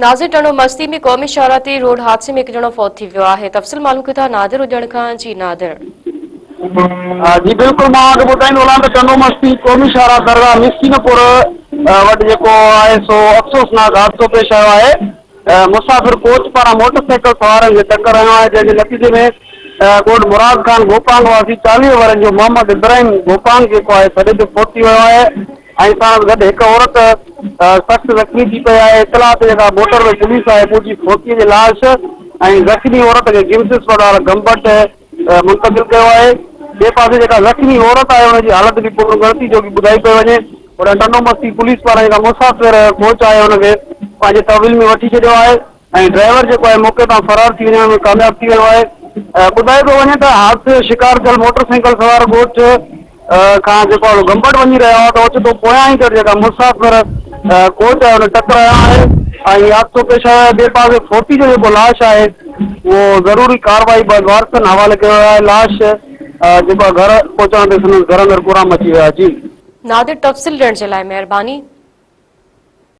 ناظر ٽنڊو مستي ۾ قومي شاهراهه تي روڊ حادثي ۾ هڪ ڄڻو فوت ٿي ويو آهي تفصيل معلوم ڪيون ٿا نادر اڄڻ کان جي نادر. جي بلڪل مان اوهان کي ٻڌائيندو هلان ته ٽنڊو مستي قومي شاهراهه درگاهه مسڪين پور وٽ جيڪو آهي سو افسوسناڪ حادثو پيش آيو آهي مسافر ڪوچ پاران موٽر سائيڪل سوارن کي ٽڪر هنيو آهي جنهن جي نتيجي ۾ ڳوٺ مراد خان گوپانگ واسي 40 ورهين جو محمد ابراهيم گوپانگ جيڪو آهي سڏ تي فوت ٿي ويو آهي ۽ ساڻس گڏ هڪ عورت سخت زخمي ٿي پئي آهي، اطلاع تي جيڪا موٽر وي پوليس آهي پهچي فوتي جي لاش ۽ زخمي عورت کي گمس اسپتال گمبٽ منتقل ڪيو آهي، ٻئي پاسي جيڪا زخمي عورت آهي ان جي حالت به پورن ڳڻتي جوڳي ٻڌائي پئي وڃي، هوڏانهن ٽنڊو مستي پوليس پاران جيڪا مسافر ڪوچ آهي ان کي پنهنجي تحويل ۾ وٺي ڇڏيو آهي ۽ ڊرائيور جيڪو آهي موقعي تان فرار ٿي وڃڻ ۾ ڪامياب ٿي ويو آهي، ٻڌايو پيو وڃي ته حادثي جو شڪار ٿيل موٽر سائيڪل سوار ڳوٺ کان جيڪو آهي گمبٽ وڃي رهيا هئا ته اوچتو پويان ايندڙ جيڪا مسافر ڪوچ آهي ان ٽڪر هنيا آهي ۽ حادثو پيش آيو آهي ٻئي پاسي فوتي جو جيڪو لاش آهي اهو ضروري ڪارروائي بعد وارثن حوالي ڪيو ويو آهي لاش جيڪو آهي گهر پهچڻ تي سندس گهر اندر ڪهرام مچي ويا جي. نادر تفصيل ڏيڻ جي لاء مهرباني.